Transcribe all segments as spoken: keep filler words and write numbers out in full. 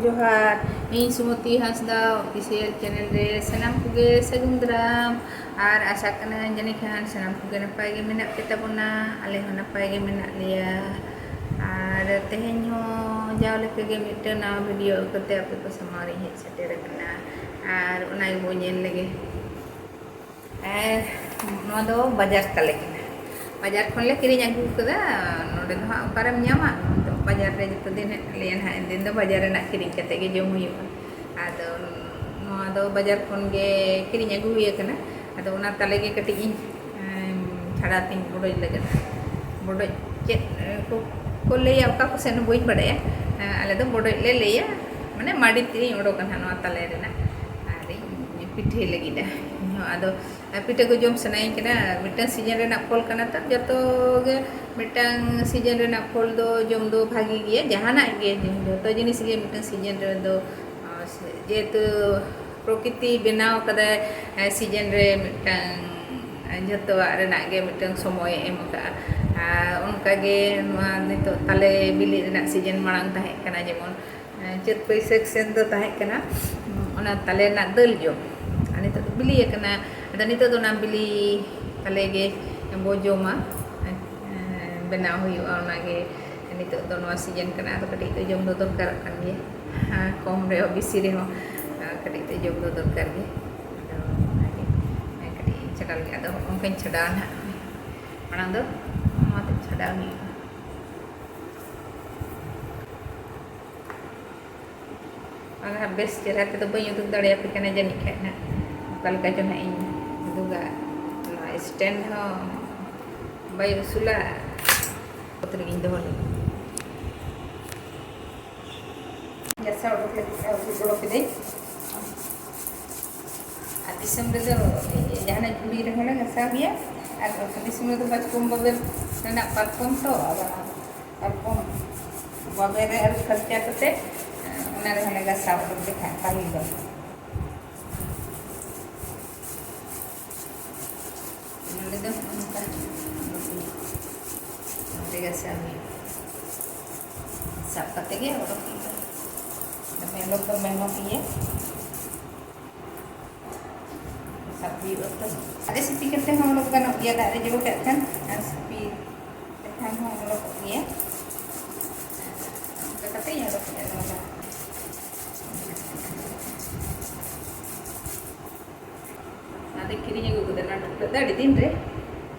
ᱡᱚᱦᱟᱨ, ᱤᱧ ᱥᱩᱢᱚᱛᱤ ᱦᱟᱸᱥᱫᱟ official channel ᱨᱮ ᱥᱟᱱᱟᱢ ᱠᱚᱜᱮ ᱥᱟᱹᱜᱩᱱ ᱫᱟᱨᱟᱢ᱾ ᱟᱨ ᱟᱥᱟᱜ ᱠᱟᱹᱱᱟᱹᱧ ᱡᱟᱹᱱᱤᱡ ᱠᱷᱟᱱ ᱥᱟᱱᱟᱢ ᱠᱚᱜᱮ ᱱᱟᱯᱟᱭ ᱜᱮ ᱢᱮᱱᱟᱜ ᱯᱮ ᱛᱟᱵᱚᱱᱟ᱾ ᱟᱞᱮ ᱦᱚᱸ ᱱᱟᱯᱟᱭ ᱜᱮ ᱢᱮᱱᱟᱜ ᱞᱮᱭᱟ᱾ ᱟᱨ ᱛᱮᱦᱮᱧ ᱦᱚᱸ ᱡᱟᱣ ᱞᱮᱠᱟ ᱜᱮ ᱢᱤᱫᱴᱟᱝ ᱱᱟᱣᱟ video ᱟᱹᱜᱩ ᱠᱟᱛᱮ ᱟᱯᱮ ᱠᱚ ᱥᱟᱢᱟᱝ ᱨᱤᱧ ᱦᱮᱡ ᱥᱮᱴᱮᱨ ᱟᱠᱟᱱᱟ᱾ ᱟᱨ ᱚᱱᱟ ᱜᱮᱵᱚᱱ ᱧᱮᱞ ᱞᱮᱜᱮ᱾ ᱟᱨ ᱱᱚᱣᱟ ᱫᱚ ᱵᱟᱡᱟᱨ ᱛᱟᱞᱮ ᱠᱟᱱᱟ᱾ ᱵᱟᱡᱟᱨ ᱠᱷᱚᱱ ᱞᱮ ᱠᱤᱨᱤᱧ ᱟᱹᱜᱩ ᱠᱟᱫᱟ᱾ ᱱᱚᱰᱮ ᱫᱚ ᱦᱟᱸᱜ ᱚᱠᱟᱨᱮᱢ ᱧᱟᱢᱟ? ᱱᱤᱛᱚᱜ ᱵᱟᱡᱟᱨ ᱨᱮ ᱡᱚᱛᱚ ᱫᱤᱱ ᱦᱮᱡ ᱞᱟᱹᱭᱟ ᱱᱟᱦᱟᱜ, ᱫᱤᱱ ᱫᱚ ᱵᱟᱡᱟᱨ ᱨᱮᱱᱟᱜ ᱠᱤᱨᱤᱧ ᱠᱟᱛᱮ ᱜᱮ ᱡᱚᱢ ᱦᱩᱭᱩᱜᱼᱟ᱾ ᱟᱫᱚ ᱱᱚᱣᱟ ᱫᱚ ᱵᱟᱡᱟᱨ ᱠᱷᱚᱱ ᱜᱮ ᱠᱤᱨᱤᱧ ᱟᱹᱜᱩ ᱦᱩᱭ ᱟᱠᱟᱱᱟ᱾ ᱟᱫᱚ ᱚᱱᱟ ᱛᱟᱞᱮ ᱜᱮ ᱠᱟᱹᱴᱤᱡ ᱤᱧ, ᱮᱸ, ᱪᱷᱟᱲᱟᱣ ᱛᱤᱧ ᱵᱚᱰᱚᱡ ᱞᱟᱹᱜᱤᱫ᱾ ᱵᱚᱰᱚᱡ ᱪᱮᱫ, ᱮᱸ, ᱠᱚ, ᱠᱚ ᱞᱟᱹᱭᱟ, ᱚᱠᱟ ᱠᱚ ᱥᱮᱫ ᱦᱚᱸ ᱵᱟᱹᱧ ᱵᱟᱰᱟᱭᱟ᱾ ᱮᱸ, ᱟᱞᱮ ᱫᱚ ᱵᱚᱰᱚᱡ ᱞᱮ ᱞᱟᱹᱭᱟ, ᱢᱟᱱᱮ ᱢᱟᱹᱰᱤ ᱛᱤᱧ ᱚᱰᱚᱠᱟ ᱱᱟᱦᱟᱜ ᱱᱚᱣᱟ ᱛᱟᱞᱮ ᱨᱮᱱᱟᱜ᱾ ᱟᱨᱤᱧ ᱯᱤᱴᱷᱟᱹᱭ ᱞᱟᱹᱜᱤᱫᱼᱟ᱾ ᱤᱧ ᱦᱚᱸ ᱟᱫᱚ ᱯᱤᱴᱷᱟᱹ ᱠᱚ ᱡᱚᱢ ᱥᱟᱱᱟᱧ ᱠᱟᱱᱟ᱾ ᱢᱤᱫᱴᱟᱝ season ᱨᱮᱱᱟᱜ ᱯᱷᱚᱞ ᱠᱟᱱᱟ ᱛᱚ, ᱡᱚᱛᱚ ᱜᱮ ᱢᱤᱫᱴᱟᱝ season ᱨᱮᱱᱟᱜ ᱯᱷᱚᱞ ᱫᱚ ᱡᱚᱢ ᱫᱚ ᱵᱷᱟᱜᱮ ᱜᱮᱭᱟ᱾ ᱡᱟᱦᱟᱱᱟᱜ ᱜᱮ, ᱡᱚᱛᱚ ᱡᱤᱱᱤᱥ ᱜᱮ ᱢᱤᱫᱴᱟᱝ season ᱨᱮᱫᱚ, ᱟᱨ ᱡᱮᱦᱮᱛᱩ ᱯᱨᱚᱠᱨᱤᱛᱤ ᱵᱮᱱᱟᱣ ᱠᱟᱫᱟᱭ, ᱮ, season ᱨᱮ ᱢᱤᱫᱴᱟᱝ, ᱮ, ᱡᱷᱚᱛᱚᱣᱟᱜ ᱨᱮᱱᱟᱜ ᱜᱮ ᱢᱤᱫᱴᱟᱝ ᱥᱚᱢᱚᱭᱮ ᱮᱢ ᱠᱟᱜᱼᱟ᱾ ᱟᱨ ᱚᱱᱠᱟᱜᱮ ᱱᱚᱣᱟ ᱱᱤᱛᱚᱜ ᱛᱟᱞᱮ ᱵᱤᱞᱤ ᱨᱮᱱᱟᱜ season ᱢᱟᱲᱟᱝ ᱛᱟᱦᱮᱸ ᱠᱟᱱᱟ, ᱡᱮᱢᱚᱱ ᱪᱟᱹᱛ ᱵᱟᱹᱭᱥᱟᱹᱠᱷ ᱥᱮᱱ ᱫᱚ ᱛᱟᱦᱮᱸ ᱠᱟᱱᱟ, ᱚᱱᱟ ᱛᱟᱞᱮ ᱨᱮᱱᱟᱜ ᱫᱟᱹᱞ ᱡᱚᱢ᱾ ᱟᱨ ᱱᱤᱛᱚᱜ ᱫᱚ ᱵᱤᱞᱤ ᱟᱠᱟᱱᱟ᱾ ᱟᱫᱚ ᱱᱤᱛᱚᱜ ᱫᱚ ᱚᱱᱟ ᱵᱤᱞᱤ ᱛᱟᱞᱮ ᱜᱮ ᱵᱚ ᱡᱚᱢᱟ, ᱵᱮᱱᱟᱣ ᱦᱩᱭᱩᱜᱼᱟ᱾ ᱚᱱᱟᱜᱮ ᱱᱤᱛᱚᱜ ᱫᱚ ᱱᱚᱣᱟ season ᱠᱟᱱᱟ, ᱟᱫᱚ ᱠᱟᱹᱴᱤᱡ ᱫᱚ ᱡᱚᱢ ᱫᱚ ᱫᱚᱨᱠᱟᱨᱚᱜ ᱠᱟᱱ ᱜᱮᱭᱟ᱾ ᱦᱮᱸ, ᱠᱚᱢ ᱨᱮᱦᱚᱸ ᱵᱮᱥᱤ ᱨᱮᱦᱚᱸ, ᱠᱟᱹᱴᱤᱡ ᱫᱚ ᱡᱚᱢ ᱫᱚ ᱫᱚᱨᱠᱟᱨ ᱜᱮ᱾ ᱟᱫᱚ ᱚᱱᱟᱜᱮ, ᱦᱮᱸ, ᱠᱟᱹᱴᱤᱡ ᱤᱧ ᱪᱷᱟᱰᱟᱣ ᱞᱮᱜᱮ᱾ ᱟᱫᱚ ᱦᱚᱸᱜᱼᱚ ᱱᱚᱝᱠᱟᱧ ᱪᱷᱟᱰᱟᱣᱟ ᱱᱟᱦᱟᱜ᱾ ᱢᱟᱲᱟᱝ ᱫᱚ ᱱᱚᱣᱟᱛᱮ ᱪᱷᱟᱰᱟᱣ ᱦᱩᱭᱩᱜᱼᱟ᱾ ᱟᱨ ᱵᱮᱥ ᱪᱮᱦᱨᱟ ᱛᱮᱫᱚ ᱵᱟᱹᱧ ᱩᱫᱩᱜ ᱫᱟᱲᱮᱭᱟᱯᱮ ᱠᱟᱱᱟ ᱡᱟᱹᱱᱤᱡ ᱠᱷᱟᱱ ᱱᱟᱜ, ᱚᱠᱟ ᱞᱮᱠᱟ ᱪᱚ ᱱᱟᱜ ᱤᱧ ᱩᱫᱩᱜᱟ᱾ ᱱᱚᱣᱟ stand ᱦᱚᱸ ᱵᱟᱭ ᱩᱥᱩᱞᱟ, ᱚᱛ ᱨᱮᱜᱮᱧ ᱫᱚᱦᱚ ᱞᱮᱫᱟ᱾ ᱜᱷᱟᱥᱟᱣ ᱚᱰᱚᱠ ᱞᱟᱹᱜᱤᱫ ᱩᱫᱩᱜ ᱜᱚᱲᱚ ᱠᱮᱫᱟᱹᱧ᱾ ᱟᱨ ᱫᱤᱥᱚᱢ ᱨᱮᱫᱚ ᱡᱟᱦᱟᱱᱟᱜ ᱡᱷᱩᱲᱤ ᱨᱮᱦᱚᱸ ᱞᱮ ᱜᱷᱟᱥᱟᱣ ᱜᱮᱭᱟ᱾ ᱟᱨ ᱫᱤᱥᱚᱢ ᱨᱮᱫᱚ ᱵᱟᱪᱠᱚᱢ ᱵᱟᱵᱮᱨ ᱨᱮᱱᱟᱜ ᱯᱟᱨᱠᱚᱢ ᱛᱚ, ᱟᱫᱚ ᱯᱟᱨᱠᱚᱢ ᱵᱟᱵᱮᱨ ᱨᱮ ᱟᱹᱨᱩᱵ ᱯᱷᱟᱨᱪᱟ ᱠᱟᱛᱮ, ᱚᱱᱟ ᱨᱮᱦᱚᱸ ᱞᱮ ᱜᱷᱟᱥᱟᱣ ᱩᱰᱩᱠ ᱞᱮᱠᱷᱟᱱ ᱯᱟᱹᱦᱤᱞ ᱫᱚ᱾ ᱱᱚᱰᱮ ᱫᱚ ᱱᱚᱝᱠᱟ ᱱᱚᱰᱮ ᱜᱷᱟᱥᱟᱣ ᱦᱩᱭᱩᱜᱼᱟ᱾ ᱥᱟᱵ ᱠᱟᱛᱮ ᱜᱮ ᱚᱰᱚᱠ ᱦᱩᱭᱩᱜᱼᱟ᱾ ᱢᱮᱞᱚ ᱫᱚ ᱢᱮᱞᱚ ᱜᱮᱭᱟ, ᱥᱟᱵ ᱦᱩᱭᱩᱜᱼᱟ ᱛᱚ᱾ ᱟᱨ ᱥᱤᱯᱤ ᱠᱟᱛᱮ ᱦᱚᱸ ᱚᱰᱚᱠ ᱜᱟᱱᱚᱜ ᱜᱮᱭᱟ, ᱫᱟᱜ ᱨᱮ ᱡᱚᱵᱮ ᱠᱟᱜ ᱠᱷᱟᱱ᱾ ᱟᱨ ᱥᱤᱯᱤ ᱞᱮᱠᱷᱟᱱ ᱦᱚᱸ ᱚᱰᱚᱠᱚᱜ ᱜᱮᱭᱟ᱾ ᱚᱱᱠᱟ ᱠᱟᱛᱮ ᱤᱧ ᱚᱰᱚᱠᱮᱜᱼᱟ ᱱᱚᱣᱟ ᱫᱚ᱾ ᱚᱱᱟᱛᱮ ᱠᱤᱨᱤᱧ ᱟᱹᱜᱩ ᱠᱟᱫᱟ, ᱚᱱᱟ ᱴᱩᱠᱴᱟᱹ ᱫᱚ ᱟᱹᱰᱤ ᱫᱤᱱ ᱨᱮ᱾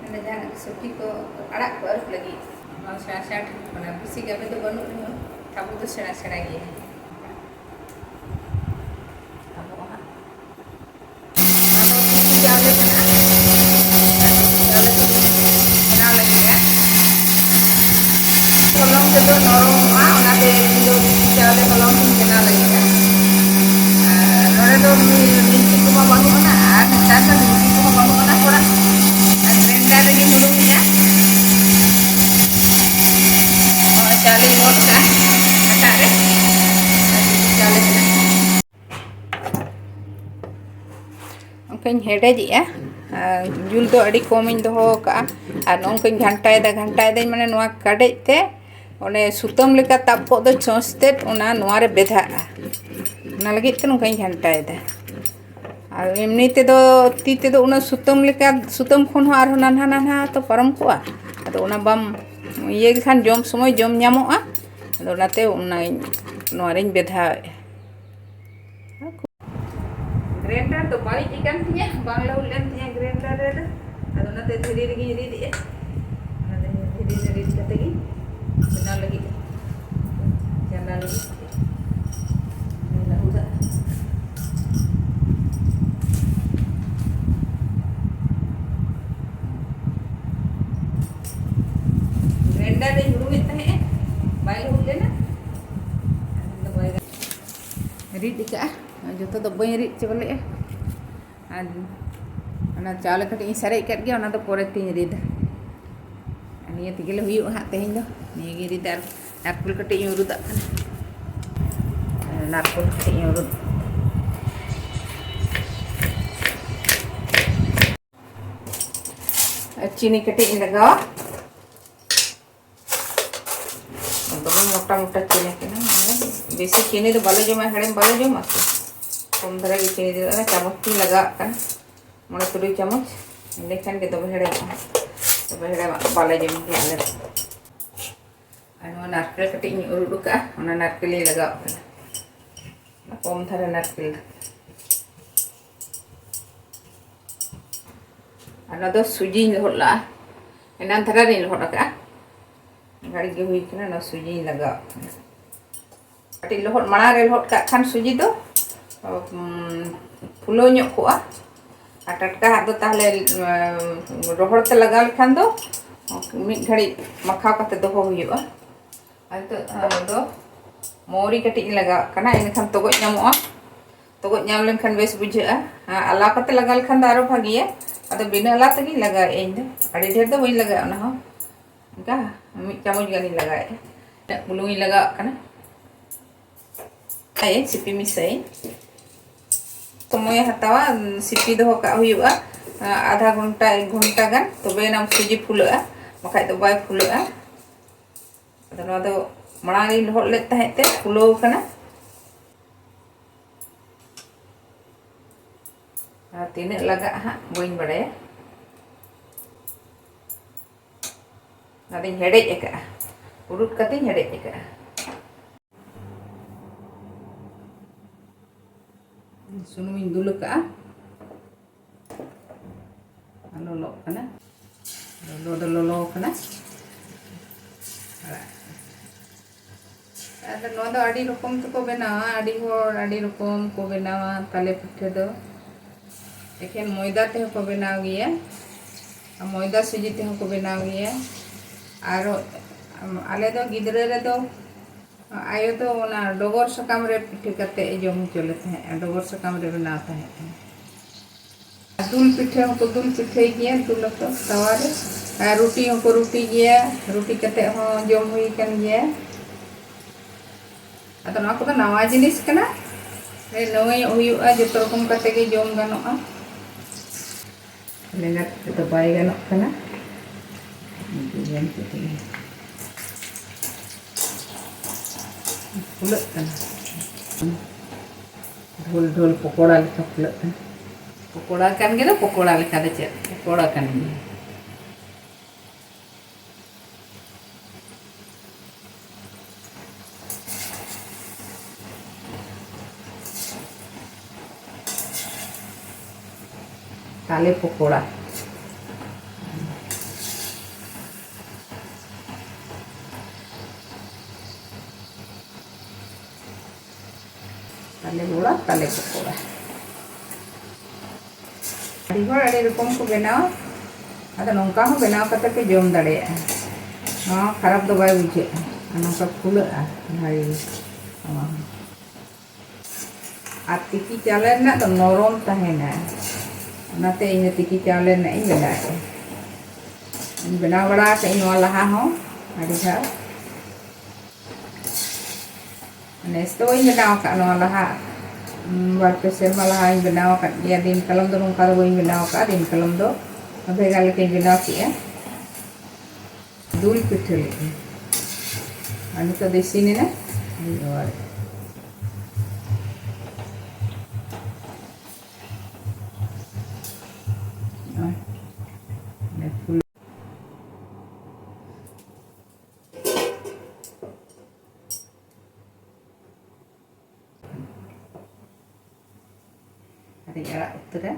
ᱢᱟᱱᱮ ᱡᱟᱦᱟᱱᱟᱜ ᱥᱚᱵᱽᱡᱤ ᱠᱚ, ᱟᱲᱟᱜ ᱠᱚ ᱟᱹᱨᱩᱵ ᱞᱟᱹᱜᱤᱫ᱾ ᱱᱚᱣᱟ ᱥᱮᱬᱟ ᱥᱮᱬᱟ ᱴᱷᱤᱠ ᱠᱟᱱᱟ, ᱵᱮᱥᱤ ᱜᱟᱵᱮ ᱫᱚ ᱵᱟᱹᱱᱩᱜ ᱨᱮᱦᱚᱸ ᱴᱷᱟᱵᱩ ᱫᱚ ᱥᱮᱬᱟ ᱥᱮᱬᱟ ᱜᱮᱭᱟ᱾ ᱟᱵᱚ ᱦᱟᱸᱜ ᱱᱚᱣᱟ ᱫᱚ ᱴᱤᱥᱤ ᱪᱟᱣᱞᱮ ᱠᱟᱱᱟ᱾ ᱴᱤᱥᱤ ᱪᱟᱣᱞᱮ ᱛᱮᱜᱮ ᱵᱮᱱᱟᱣ ᱞᱟᱹᱜᱤᱫᱼᱟ᱾ ᱦᱚᱞᱚᱝ ᱛᱮᱫᱚ ᱱᱚᱨᱚᱢᱚᱜᱼᱟ, ᱚᱱᱟᱛᱮ ᱤᱧ ᱫᱚ ᱴᱤᱥᱤ ᱪᱟᱣᱞᱮ ᱦᱚᱞᱚᱝ ᱛᱤᱧ ᱵᱮᱱᱟᱣ ᱞᱟᱹᱜᱤᱫᱼᱟ᱾ ᱟᱨ ᱱᱚᱰᱮ ᱫᱚ ᱢᱤ-, ᱢᱤᱠᱥᱤ ᱠᱚᱢᱟ ᱵᱟᱹᱱᱩᱜ ᱟᱱᱟ, ᱟᱨ ᱱᱮᱛᱟᱨ ᱫᱚ ᱢᱤᱠᱥᱤ ᱠᱚᱦᱚᱸ ᱵᱟᱹᱱᱩᱜ ᱟᱱᱟ ᱦᱚᱲᱟᱜ᱾ ᱟᱨ ᱜᱨᱟᱭᱱᱰᱟᱨ ᱨᱮᱜᱮ ᱦᱩᱲᱩᱝ ᱮᱫᱟ᱾ ᱱᱚᱜᱼᱚᱭ ᱪᱟᱣᱞᱮ ᱞᱚᱦᱚᱫ ᱠᱟᱜᱼᱟ ᱦᱟᱴᱟᱜ ᱨᱮ, ᱟᱨ ᱴᱤᱥᱤ ᱪᱟᱣᱞᱮ ᱠᱟᱱᱟ᱾ ᱚᱱᱠᱟᱧ ᱦᱮᱰᱮᱡᱮᱜᱼᱟ᱾ ᱟᱨ ᱡᱩᱞ ᱫᱚ ᱟᱹᱰᱤ ᱠᱚᱢᱤᱧ ᱫᱚᱦᱚ ᱟᱠᱟᱫᱼᱟ᱾ ᱟᱨ ᱱᱚᱝᱠᱟᱧ ᱜᱷᱟᱱᱴᱟᱭᱮᱫᱟ, ᱜᱷᱟᱱᱴᱟᱭᱮᱫᱟᱹᱧ, ᱢᱟᱱᱮ ᱱᱚᱣᱟ ᱠᱟᱰᱮᱡ ᱛᱮ ᱚᱱᱮ ᱥᱩᱛᱟᱹᱢ ᱞᱮᱠᱟ ᱛᱟᱵ ᱠᱚᱜ ᱫᱚ ᱪᱷᱚᱸᱪ ᱛᱮᱫ, ᱚᱱᱟ ᱱᱚᱣᱟ ᱨᱮ ᱵᱮᱫᱷᱟᱜᱼᱟ᱾ ᱚᱱᱟ ᱞᱟᱹᱜᱤᱫ ᱛᱮ ᱱᱚᱝᱠᱟᱧ ᱜᱷᱟᱱᱴᱟᱭᱮᱫᱟ᱾ ᱟᱨ ᱮᱢᱱᱤ ᱛᱮᱫᱚ ᱛᱤ ᱛᱮᱫᱚ ᱩᱱᱟᱹᱜ ᱥᱩᱛᱟᱹᱢ ᱞᱮᱠᱟ, ᱥᱩᱛᱟᱹᱢ ᱠᱷᱚᱱ ᱦᱚᱸ ᱟᱨᱦᱚᱸ ᱱᱟᱱᱦᱟ ᱱᱟᱱᱦᱟ ᱛᱚ ᱯᱟᱨᱚᱢ ᱠᱚᱜᱼᱟ᱾ ᱟᱫᱚ ᱚᱱᱟ ᱵᱟᱢ ᱤᱭᱟᱹ ᱞᱮᱠᱷᱟᱱ ᱡᱚᱢ ᱥᱚᱢᱚᱭ ᱡᱚᱢ ᱧᱟᱢᱚᱜᱼᱟ᱾ ᱟᱫᱚ ᱚᱱᱟᱛᱮ ᱚᱱᱟᱧ, ᱱᱚᱣᱟ ᱨᱤᱧ ᱵᱮᱫᱷᱟᱣᱮᱫᱼᱟ᱾ ᱜᱨᱮᱱᱰᱟᱨ ᱫᱚ ᱵᱟᱹᱲᱤᱡ ᱟᱠᱟᱱ ᱛᱤᱧᱟᱹ, ᱵᱟᱝ ᱞᱟᱹᱦᱩᱫ ᱞᱮᱱ ᱛᱤᱧᱟᱹ ᱜᱨᱮᱱᱰᱟᱨ ᱨᱮᱫᱚ᱾ ᱟᱫᱚ ᱚᱱᱟᱛᱮ ᱫᱷᱤᱨᱤ ᱨᱮᱜᱮᱧ ᱨᱤᱫ ᱮᱫᱼᱟ᱾ ᱚᱱᱟᱛᱮ ᱫᱷᱤᱨᱤ ᱨᱮ ᱨᱤᱫ ᱠᱟᱛᱮ ᱜᱤᱧ ᱵᱮᱱᱟᱣ ᱞᱟᱹᱜᱤᱫ, ᱪᱟᱸᱫᱟ ᱞᱟᱹᱜᱤᱫ ᱞᱟᱹᱦᱩᱫᱟᱜ᱾ ᱜᱨᱮᱱᱰᱟᱨ ᱨᱮᱧ ᱦᱩᱲᱩᱝ ᱮᱫ ᱛᱟᱦᱮᱸᱫ, ᱵᱟᱭ ᱞᱟᱹᱦᱩᱫ ᱞᱮᱱᱟ᱾ ᱟᱫᱚ ᱵᱟᱭ ᱨᱤᱫ ᱟᱠᱟᱫᱼᱟ, ᱡᱚᱛᱚ ᱫᱚ ᱵᱟᱹᱧ ᱨᱤᱫ ᱪᱟᱵᱟ ᱞᱮᱫᱼᱟ᱾ ᱟᱨ ᱚᱱᱟ ᱪᱟᱣᱞᱮ ᱠᱟᱹᱴᱤᱡ ᱤᱧ ᱥᱟᱨᱮᱡ ᱠᱟᱫ ᱜᱮᱭᱟ, ᱚᱱᱟ ᱫᱚ ᱯᱚᱨᱮ ᱛᱤᱧ ᱨᱤᱫᱟ᱾ ᱟᱨ ᱱᱤᱭᱟᱹ ᱛᱮᱜᱮ ᱞᱮ ᱦᱩᱭᱩᱜᱼᱟ ᱦᱟᱸᱜ ᱛᱮᱦᱮᱧ ᱫᱚ᱾ ᱱᱤᱭᱟᱹ ᱜᱤᱧ ᱨᱤᱫᱟ ᱟᱨ ᱱᱟᱨᱠᱳᱞ ᱠᱟᱹᱴᱤᱡ ᱤᱧ ᱩᱨᱩᱫᱟᱜ ᱠᱟᱱᱟ᱾ ᱱᱟᱨᱠᱳᱞ ᱠᱟᱹᱴᱤᱡ ᱤᱧ ᱩᱨᱩᱫ᱾ ᱟᱨ ᱪᱤᱱᱤ ᱠᱟᱹᱴᱤᱡ ᱤᱧ ᱞᱟᱜᱟᱣᱟ᱾ ᱫᱚᱢᱮ ᱢᱚᱴᱟ ᱢᱚᱴᱟ ᱪᱤᱱᱤ ᱠᱟᱱᱟ, ᱢᱟᱱᱮ ᱵᱮᱥᱤ ᱪᱤᱱᱤ ᱫᱚ ᱵᱟᱞᱮ ᱡᱚᱢᱟ, ᱦᱮᱲᱮᱢ ᱵᱟᱞᱮ ᱡᱚᱢᱟ ᱛᱚ᱾ ᱠᱚᱢ ᱫᱷᱟᱨᱟ ᱜᱮ ᱪᱤᱱᱤ ᱫᱚ, ᱚᱱᱟ ᱪᱟᱢᱚᱪ ᱛᱤᱧ ᱞᱟᱜᱟᱣᱟᱜ ᱠᱟᱱᱟ, ᱢᱚᱬᱮ ᱛᱩᱨᱩᱭ ᱪᱟᱢᱚᱪ, ᱮᱸᱰᱮᱠᱷᱟᱱ ᱜᱮ ᱫᱚᱢᱮ ᱦᱮᱲᱮᱢᱚᱜᱼᱟ᱾ ᱫᱚᱢᱮ ᱦᱮᱲᱮᱢᱟᱜ ᱵᱟᱞᱮ ᱡᱚᱢ ᱜᱮᱭᱟ ᱟᱞᱮ ᱫᱚ᱾ ᱟᱨ ᱱᱚᱣᱟ ᱱᱟᱨᱠᱮᱞ ᱠᱟᱹᱴᱤᱡ ᱤᱧ ᱩᱨᱩᱫ ᱟᱠᱟᱫᱼᱟ, ᱚᱱᱟ ᱱᱟᱨᱠᱮᱞ ᱤᱧ ᱞᱟᱜᱟᱣᱟᱜ ᱠᱟᱱᱟ, ᱚᱱᱟ ᱠᱚᱢ ᱫᱷᱟᱨᱟ ᱱᱟᱨᱠᱮᱞ᱾ ᱟᱨ ᱱᱚᱣᱟ ᱫᱚ ᱥᱩᱡᱤᱧ ᱞᱚᱦᱚᱫ ᱞᱟᱜᱼᱟ, ᱮᱱᱟᱱ ᱫᱷᱟᱨᱟ ᱨᱤᱧ ᱞᱚᱦᱚᱫ ᱟᱠᱟᱫᱼᱟ, ᱜᱷᱟᱹᱲᱤᱡ ᱜᱮ ᱦᱩᱭ ᱠᱟᱱᱟ᱾ ᱱᱚᱣᱟ ᱥᱩᱡᱤᱧ ᱞᱟᱜᱟᱣᱟᱜ ᱠᱟᱱᱟ, ᱠᱟᱹᱴᱤᱡ ᱞᱚᱦᱚᱫ, ᱢᱟᱲᱟᱝ ᱨᱮ ᱞᱚᱦᱚᱫ ᱠᱟᱜ ᱠᱷᱟᱱ ᱥᱩᱡᱤ ᱫᱚ ᱩᱢ, ᱯᱷᱩᱞᱟᱹᱣ ᱧᱚᱜ ᱠᱚᱜᱼᱟ᱾ ᱟᱨ ᱴᱟᱴᱠᱟ ᱦᱟᱜ ᱫᱚ ᱛᱟᱦᱞᱮ ᱩᱢ, ᱨᱚᱦᱚᱲ ᱛᱮ ᱞᱟᱜᱟᱣ ᱞᱮᱠᱷᱟᱱ ᱫᱚ ᱢᱤᱫ ᱜᱷᱟᱹᱲᱤᱡ ᱢᱟᱠᱷᱟᱣ ᱠᱟᱛᱮ ᱫᱚᱦᱚ ᱦᱩᱭᱩᱜᱼᱟ᱾ ᱟᱨ ᱱᱤᱛᱚᱜ ᱫᱚ ᱢᱚᱣᱨᱤ ᱠᱟᱹᱴᱤᱡ ᱤᱧ ᱞᱟᱜᱟᱣᱟᱜ ᱠᱟᱱᱟ, ᱤᱱᱟᱹᱠᱷᱟᱱ ᱛᱚᱜᱚᱡ ᱧᱟᱢᱚᱜᱼᱟ᱾ ᱛᱚᱜᱚᱡ ᱧᱟᱢ ᱞᱮᱱᱠᱷᱟᱱ ᱵᱮᱥ ᱵᱩᱡᱷᱟᱹᱜᱼᱟ᱾ ᱦᱮᱸ, ᱟᱞᱟᱣ ᱠᱟᱛᱮ ᱞᱟᱜᱟᱣ ᱞᱮᱠᱷᱟᱱ ᱫᱚ ᱟᱨᱚ ᱵᱷᱟᱜᱮᱭᱟ᱾ ᱟᱫᱚ ᱵᱤᱱᱟᱹ ᱟᱞᱟᱣ ᱛᱮᱜᱮᱧ ᱞᱟᱜᱟᱣᱮᱫᱼᱟ ᱤᱧ ᱫᱚ, ᱟᱹᱰᱤ ᱰᱷᱮᱨ ᱫᱚ ᱵᱟᱹᱧ ᱞᱟᱜᱟᱣᱟ᱾ ᱚᱱᱟ ᱦᱚᱸ ᱚᱱᱠᱟ ᱢᱤᱫ ᱪᱟᱢᱚᱪ ᱜᱟᱱᱤᱧ ᱞᱟᱜᱟᱣᱮᱫᱼᱟ᱾ ᱤᱱᱟᱹᱜ ᱵᱩᱞᱩᱝ ᱤᱧ ᱞᱟᱜᱟᱣᱟᱜ ᱠᱟᱱᱟ᱾ ᱟᱭ ᱥᱤᱯᱤ ᱢᱮᱥᱟᱭᱟᱹᱧ᱾ ᱥᱚᱢᱚᱭᱮ ᱦᱟᱛᱟᱣᱟ, ᱥᱤᱯᱤ ᱫᱚᱦᱚ ᱠᱟᱜ ᱦᱩᱭᱩᱜᱼᱟ ᱟᱫᱷᱟ ᱜᱷᱚᱱᱴᱟ, ᱮᱠ ᱜᱷᱚᱱᱴᱟ ᱜᱟᱱ, ᱛᱚᱵᱮ ᱮᱱᱟᱝ ᱥᱩᱡᱤ ᱯᱷᱩᱞᱟᱹᱜᱼᱟ, ᱵᱟᱠᱷᱟᱡ ᱫᱚ ᱵᱟᱭ ᱯᱷᱩᱞᱟᱹᱜᱼᱟ᱾ ᱟᱫᱚ ᱱᱚᱣᱟ ᱫᱚ ᱢᱟᱲᱟᱝ ᱨᱤᱧ ᱞᱚᱦᱚᱫ ᱞᱮᱫ ᱛᱟᱦᱮᱸᱫ ᱛᱮ ᱯᱷᱩᱞᱟᱹᱣ ᱠᱟᱱᱟ᱾ ᱟᱨ ᱛᱤᱱᱟᱹᱜ ᱞᱟᱜᱟᱜᱼᱟ ᱦᱟᱸᱜ ᱵᱟᱹᱧ ᱵᱟᱲᱟᱭᱟ᱾ ᱚᱱᱟᱫᱚᱧ ᱦᱮᱰᱮᱡ ᱟᱠᱟᱫᱼᱟ, ᱩᱰᱩᱠ ᱠᱟᱛᱮᱧ ᱦᱮᱰᱮᱡ ᱟᱠᱟᱫᱼᱟ᱾ ᱥᱩᱱᱩᱢᱤᱧ ᱫᱩᱞ ᱟᱠᱟᱫᱼᱟ, ᱞᱚᱞᱚᱜ ᱠᱟᱱᱟ, ᱞᱚᱞᱚ ᱫᱚ ᱞᱚᱞᱚ ᱠᱟᱱᱟ᱾ ᱟᱫᱚ ᱱᱚᱣᱟ ᱫᱚ ᱟᱹᱰᱤ ᱨᱚᱠᱚᱢ ᱛᱮᱠᱚ ᱵᱮᱱᱟᱣᱟ, ᱟᱹᱰᱤ ᱦᱚᱲ ᱟᱹᱰᱤ ᱨᱚᱠᱚᱢ ᱠᱚ ᱵᱮᱱᱟᱣᱟ ᱛᱟᱞᱮ ᱯᱤᱴᱷᱟᱹ ᱫᱚ᱾ ᱮᱠᱷᱮᱱ ᱢᱚᱭᱫᱟ ᱛᱮᱦᱚᱸ ᱠᱚ ᱵᱮᱱᱟᱣ ᱜᱮᱭᱟ, ᱟᱨ ᱢᱚᱭᱫᱟ ᱥᱩᱡᱤ ᱛᱮᱦᱚᱸ ᱠᱚ ᱵᱮᱱᱟᱣ ᱜᱮᱭᱟ᱾ ᱟᱨ ᱟᱞᱮ ᱫᱚ ᱜᱤᱫᱽᱨᱟᱹ ᱨᱮᱫᱚ ᱟᱭᱳ ᱫᱚ ᱚᱱᱟ ᱰᱚᱜᱚᱨ ᱥᱟᱠᱟᱢ ᱨᱮ ᱯᱤᱴᱷᱟᱹ ᱠᱟᱛᱮ ᱮ ᱡᱚᱢ ᱦᱚᱪᱚ ᱞᱮ ᱛᱟᱦᱮᱸᱫ, ᱰᱚᱜᱚᱨ ᱥᱟᱠᱟᱢ ᱨᱮ ᱵᱮᱱᱟᱣ ᱛᱟᱦᱮᱸᱫ᱾ ᱫᱩᱞ ᱯᱤᱴᱷᱟᱹ ᱦᱚᱸᱠᱚ ᱫᱩᱞ ᱯᱤᱴᱷᱟᱹᱭ ᱜᱮᱭᱟ, ᱫᱩᱞ ᱟᱠᱚ ᱛᱟᱣᱟ ᱨᱮ᱾ ᱟᱨ ᱨᱩᱴᱤ ᱦᱚᱸᱠᱚ ᱨᱩᱴᱤ ᱜᱮᱭᱟ, ᱨᱩᱴᱤ ᱠᱟᱛᱮ ᱦᱚᱸ ᱡᱚᱢ ᱦᱩᱭ ᱟᱠᱟᱱ ᱜᱮᱭᱟ᱾ ᱟᱫᱚ ᱱᱚᱣᱟ ᱠᱚᱫᱚ ᱱᱟᱣᱟ ᱡᱤᱱᱤᱥ ᱠᱟᱱᱟ, ᱱᱟᱹᱣᱟᱹᱭᱚᱜ ᱦᱩᱭᱩᱜᱼᱟ, ᱡᱚᱛᱚ ᱨᱚᱠᱚᱢ ᱠᱟᱛᱮ ᱜᱮ ᱡᱚᱢ ᱜᱟᱱᱚᱜᱼᱟ᱾ ᱞᱮᱸᱜᱟ ᱛᱤ ᱛᱮᱫᱚ ᱵᱟᱭ ᱜᱟᱱᱚᱜ ᱠᱟᱱᱟ᱾ ᱡᱚᱢ ᱠᱮᱫ ᱜᱮ᱾ ᱯᱷᱩᱞᱟᱹᱜ ᱠᱟᱱᱟ᱾ ᱰᱷᱳᱞ ᱰᱷᱳᱞ ᱯᱚᱠᱚᱲᱟ ᱞᱮᱠᱟ ᱯᱷᱩᱞᱟᱹᱜ ᱠᱟᱱᱟ᱾ ᱯᱚᱠᱚᱲᱟ ᱠᱟᱱ ᱜᱮ ᱫᱚ, ᱯᱚᱠᱚᱲᱟ ᱞᱮᱠᱟ ᱫᱚ ᱪᱮᱫ, ᱯᱚᱠᱚᱲᱟ ᱠᱟᱱ ᱜᱮᱭᱟ᱾ ᱛᱟᱞᱮ ᱯᱚᱠᱚᱲᱟ᱾ ᱛᱟᱞᱮ ᱵᱚᱲᱟ, ᱛᱟᱞᱮ ᱯᱚᱠᱚᱲᱟ᱾ ᱟᱹᱰᱤ ᱦᱚᱲ ᱟᱹᱰᱤ ᱨᱚᱠᱚᱢ ᱠᱚ ᱵᱮᱱᱟᱣᱟ᱾ ᱟᱫᱚ ᱱᱚᱝᱠᱟ ᱦᱚᱸ ᱵᱮᱱᱟᱣ ᱠᱟᱛᱮ ᱯᱮ ᱡᱚᱢ ᱫᱟᱲᱮᱭᱟᱜᱼᱟ᱾ ᱱᱚᱣᱟ ᱦᱚᱸ ᱠᱷᱟᱨᱟᱯ ᱫᱚ ᱵᱟᱭ ᱵᱩᱡᱷᱟᱹᱜᱼᱟ᱾ ᱟᱨ ᱱᱚᱝᱠᱟ ᱯᱷᱩᱞᱟᱹᱜᱼᱟ ᱵᱷᱟᱜᱮ ᱜᱮ᱾ ᱱᱚᱣᱟ ᱦᱚᱸ᱾ ᱟᱨ ᱛᱤᱠᱤ ᱪᱟᱣᱞᱮ ᱨᱮᱱᱟᱜ ᱫᱚ ᱱᱚᱨᱚᱢ ᱛᱟᱦᱮᱱᱟ᱾ ᱚᱱᱟᱛᱮ ᱤᱧ ᱫᱚ ᱛᱤᱠᱤ ᱪᱟᱣᱞᱮ ᱨᱮᱱᱟᱜ ᱤᱧ ᱵᱮᱱᱟᱣᱮᱫᱼᱟ᱾ ᱤᱧ ᱵᱮᱱᱟᱣ ᱵᱟᱲᱟ ᱟᱠᱟᱫ ᱟᱹᱧ ᱱᱚᱣᱟ ᱞᱟᱦᱟ ᱦᱚᱸ ᱟᱹᱰᱤ ᱫᱷᱟᱣ᱾ ᱱᱮᱥ ᱫᱚ ᱵᱟᱹᱧ ᱵᱮᱱᱟᱣ ᱟᱠᱟᱫ, ᱱᱚᱣᱟ ᱞᱟᱦᱟ, ᱩᱢ, ᱵᱟᱨ ᱯᱮ ᱥᱮᱨᱢᱟ ᱞᱟᱦᱟᱧ ᱵᱮᱱᱟᱣ ᱟᱠᱟᱫ ᱜᱮᱭᱟ᱾ ᱫᱤᱱ ᱠᱟᱞᱚᱢ ᱫᱚ ᱱᱚᱝᱠᱟ ᱫᱚ ᱵᱟᱹᱧ ᱵᱮᱱᱟᱣ ᱟᱠᱟᱫᱼᱟ, ᱫᱤᱱ ᱠᱟᱞᱚᱢ ᱫᱚ ᱵᱷᱮᱜᱟᱨ ᱞᱮᱠᱟᱧ ᱵᱮᱱᱟᱣ ᱠᱮᱫᱼᱟ᱾ ᱫᱩᱞ ᱯᱤᱴᱷᱟᱹ ᱞᱮᱫᱼᱟ᱾ ᱟᱨ ᱱᱤᱛᱚᱜ ᱫᱚ ᱤᱥᱤᱱ ᱮᱱᱟ᱾ ᱦᱩᱭᱩᱜᱼᱟ᱾ ᱱᱚᱜᱼᱚᱭ᱾ ᱟᱨᱤᱧ ᱟᱲᱟᱜ ᱩᱛᱟᱹᱨᱟ᱾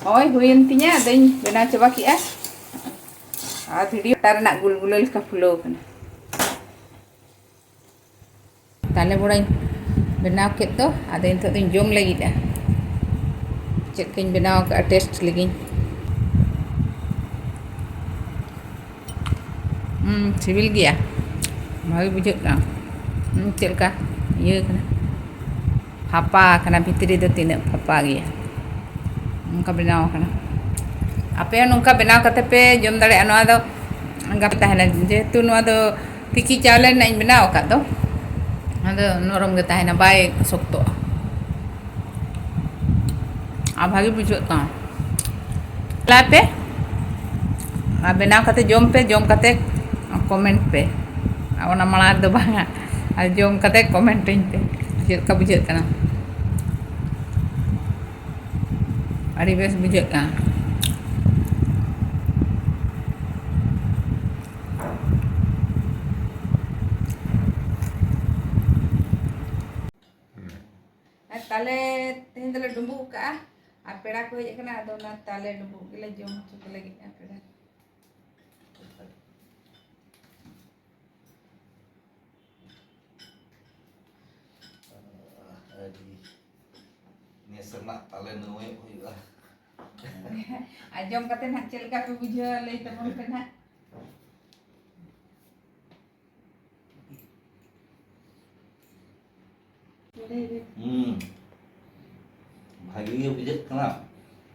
ᱦᱳᱭ, ᱦᱩᱭᱮᱱ ᱛᱤᱧᱟ, ᱟᱫᱚᱧ ᱵᱮᱱᱟᱣ ᱪᱟᱵᱟ ᱠᱮᱜᱼᱟ᱾ ᱟᱨ ᱵᱷᱤᱰᱤᱭᱳ ᱟᱴᱟ ᱨᱮᱱᱟᱜ ᱜᱩᱞᱜᱩᱞᱟᱹ ᱞᱮᱠᱟ ᱯᱷᱩᱞᱟᱹᱣ ᱠᱟᱱᱟ᱾ ᱛᱟᱞᱮ ᱵᱚᱲᱟᱧ ᱵᱮᱱᱟᱣ ᱠᱮᱫ ᱫᱚ, ᱟᱫᱚ ᱱᱤᱛᱚᱜ ᱫᱚᱧ ᱡᱚᱢ ᱞᱟᱹᱜᱤᱫᱼᱟ᱾ ᱪᱮᱫ ᱠᱚᱧ ᱵᱮᱱᱟᱣ ᱟᱠᱟᱫᱼᱟ, ᱴᱮᱥᱴ ᱞᱮᱜᱤᱧ᱾ ᱦᱩᱸ, ᱥᱤᱵᱤᱞ ᱜᱮᱭᱟ, ᱵᱷᱟᱜᱮ ᱵᱩᱡᱷᱟᱹᱜ ᱠᱟᱱᱟ᱾ ᱦᱩᱸ, ᱪᱮᱫ ᱞᱮᱠᱟ ᱤᱭᱟᱹ ᱠᱟᱱᱟ, ᱯᱷᱟᱯᱟ ᱟᱠᱟᱱᱟ, ᱵᱷᱤᱛᱨᱤ ᱫᱚ ᱛᱤᱱᱟᱹᱜ ᱯᱷᱟᱯᱟ ᱜᱮᱭᱟ, ᱚᱱᱠᱟ ᱵᱮᱱᱟᱣ ᱟᱠᱟᱱᱟ᱾ ᱟᱯᱮ ᱦᱚᱸ ᱱᱚᱝᱠᱟ ᱵᱮᱱᱟᱣ ᱠᱟᱛᱮ ᱯᱮ ᱡᱚᱢ ᱫᱟᱲᱮᱭᱟᱜᱼᱟ᱾ ᱱᱚᱣᱟ ᱫᱚ ᱜᱟᱯᱮ ᱛᱟᱦᱮᱱᱟ, ᱡᱮᱦᱮᱛᱩ ᱱᱚᱣᱟ ᱫᱚ ᱛᱤᱠᱤ ᱪᱟᱣᱞᱮ ᱨᱮᱱᱟᱜ ᱤᱧ ᱵᱮᱱᱟᱣ ᱟᱠᱟᱫ ᱫᱚ, ᱚᱱᱟ ᱫᱚ ᱱᱚᱨᱚᱢ ᱜᱮ ᱛᱟᱦᱮᱱᱟ, ᱵᱟᱭ ᱥᱚᱠᱛᱚᱜᱼᱟ᱾ ᱟᱨ ᱵᱷᱟᱜᱮ ᱵᱩᱡᱷᱟᱹᱜ ᱠᱟᱱᱟ᱾ ᱞᱟᱭ ᱯᱮ ᱟᱨ ᱵᱮᱱᱟᱣ ᱠᱟᱛᱮ ᱡᱚᱢ ᱯᱮ, ᱡᱚᱢ ᱠᱟᱛᱮ ᱠᱚᱢᱮᱱᱴ ᱯᱮ᱾ ᱟᱨ ᱚᱱᱟ ᱢᱟᱲᱟᱝ ᱨᱮᱫᱚ ᱵᱟᱝᱟ, ᱟᱨ ᱡᱚᱢ ᱠᱟᱛᱮ ᱠᱚᱢᱮᱱᱴ ᱟᱹᱧ ᱯᱮ, ᱪᱮᱫ ᱞᱮᱠᱟ ᱵᱩᱡᱷᱟᱹᱜ ᱠᱟᱱᱟ᱾ ᱟᱹᱰᱤ ᱵᱮᱥ ᱵᱩᱡᱷᱟᱹᱜ ᱠᱟᱱᱟ᱾ ᱟᱨ ᱛᱟᱞᱮ ᱛᱮᱦᱮᱧ ᱫᱚᱞᱮ ᱰᱩᱸᱵᱩᱜ ᱠᱟᱜᱼᱟ, ᱟᱨ ᱯᱮᱲᱟ ᱠᱚ ᱦᱮᱡ ᱟᱠᱟᱱᱟ, ᱟᱫᱚ ᱚᱱᱟ ᱛᱟᱞᱮ ᱰᱩᱸᱵᱩᱜ ᱜᱮᱞᱮ ᱡᱚᱢ ᱦᱚᱪᱚ ᱠᱚ ᱞᱟᱹᱜᱤᱫᱼᱟ ᱯᱮᱲᱟ᱾ ᱟᱹᱰᱤ ᱱᱮᱥ ᱨᱮᱱᱟᱜ ᱛᱟᱞᱮ ᱱᱟᱹᱣᱟᱹᱭᱚᱜ ᱦᱩᱭᱩᱜᱼᱟ᱾ ᱟᱨ ᱡᱚᱢ ᱠᱟᱛᱮ ᱱᱟᱦᱟᱜ ᱪᱮᱫ ᱞᱮᱠᱟ ᱯᱮ ᱵᱩᱡᱷᱟᱹᱣᱟ, ᱞᱟᱹᱭ ᱛᱟᱵᱚᱱ ᱯᱮ ᱱᱟᱦᱟᱜ᱾ ᱦᱩᱸ᱾ ᱵᱷᱟᱜᱮ ᱜᱮ ᱵᱩᱡᱷᱟᱹᱜ ᱠᱟᱱᱟ᱾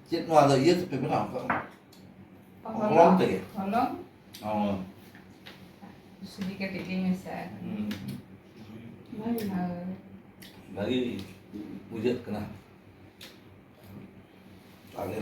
ᱪᱮᱫ ᱱᱚᱣᱟ ᱫᱚ ᱤᱭᱟᱹ ᱛᱮᱯᱮ ᱵᱮᱱᱟᱣ ᱠᱟᱜᱼᱟ? ᱦᱚᱞᱚᱝ ᱛᱮᱜᱮ? ᱦᱚᱞᱚᱝ᱾ ᱚ᱾ ᱥᱩᱡᱤ ᱠᱟᱹᱴᱤᱡ ᱞᱤᱧ ᱢᱮᱥᱟᱭᱟ᱾ ᱦᱩᱸ᱾ ᱦᱳᱭ᱾ ᱵᱷᱟᱜᱮ ᱵᱩᱡᱷᱟᱹᱜ ᱠᱟᱱᱟ᱾ ᱛᱟᱦᱞᱮ